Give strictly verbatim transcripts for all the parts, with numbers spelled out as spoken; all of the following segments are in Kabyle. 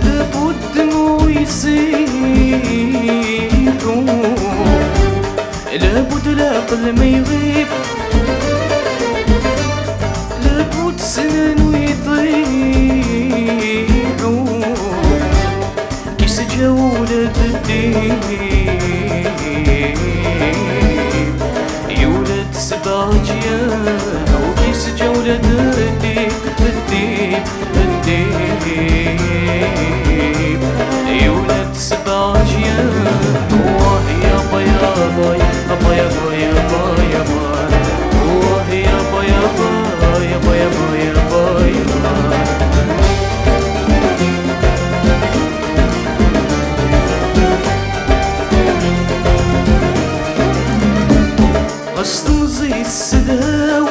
لابد ما يصيحوا، لابد العقل ما يغيب، لابد سنان ويطيحوا. كي سجى ولد الديب، يولد سبع أجيال. وكي سجى ولد الديب، الديب، الديب، يولد سبع أجيال. واه يا با، يا با، يا با، يا با، يا با، يا با. واه يا با، يا با، يا با، يا با، يا با، يا با. Ɣas temẓi tessedhaw,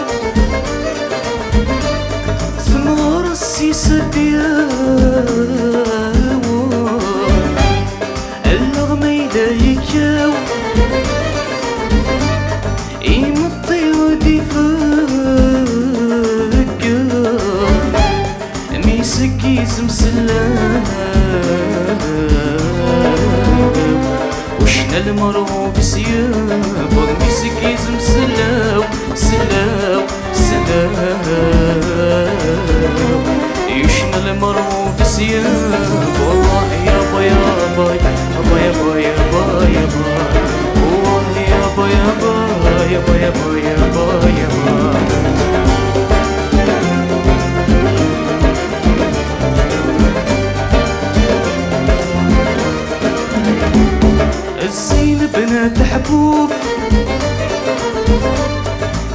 temɣer s isedyaw, allaɣ ma yella yekkaw, imeṭṭi ur d-ifeggew. Mi seg yizem sellaw, uccen lmerɣub s yewweḍ. Mi seg yizem sellaw, sellaw, sellaw, uccen lmerɣub s yewweḍ. Wah ya ba ya ba, ya ba ya ba, ya ba ya ba. Wah ya ba ya ba, ya ba ya ba, ya ba ya ba. الزين بنات حبوب،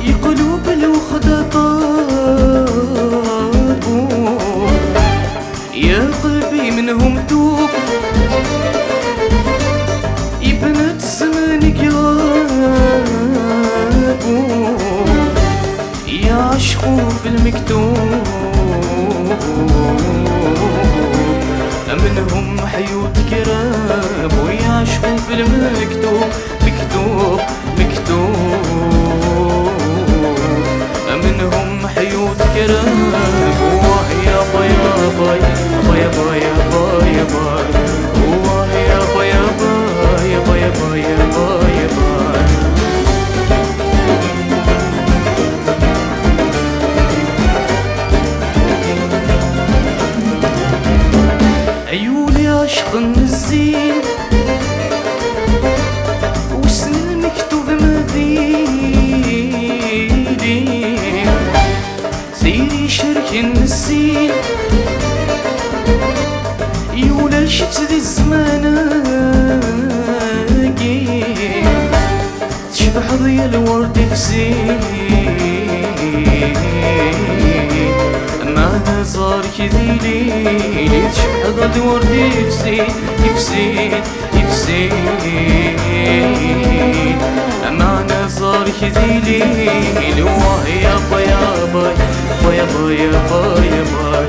يقلوب الوخدة طابو. يا قلبي منهم توب، يا بنات الزمان يقلبو. يعشقوا في المكتوب، منهم حيوت كراب. ويعشقوا في المكتوب، مكتوب، مكتوب، منهم حيوت كراب. واه يا با، يا با، يا با، يا با، يا با، يا با. واه يا با، يا با، يا با، يا با، يا با، يا با. عيوني عشق الزين، وسن المكتوب مديني. سيري شرك النسيم، يولا شت ذي الزمان. تشبح ضيا الورد في زين، ما نزار كذي ليلي. تشبح ضيا الورد في زين، في زين، في زين، ما نزار كذي ليلي. واه يا با، يا با، يا با، يا با، يا با، يا با.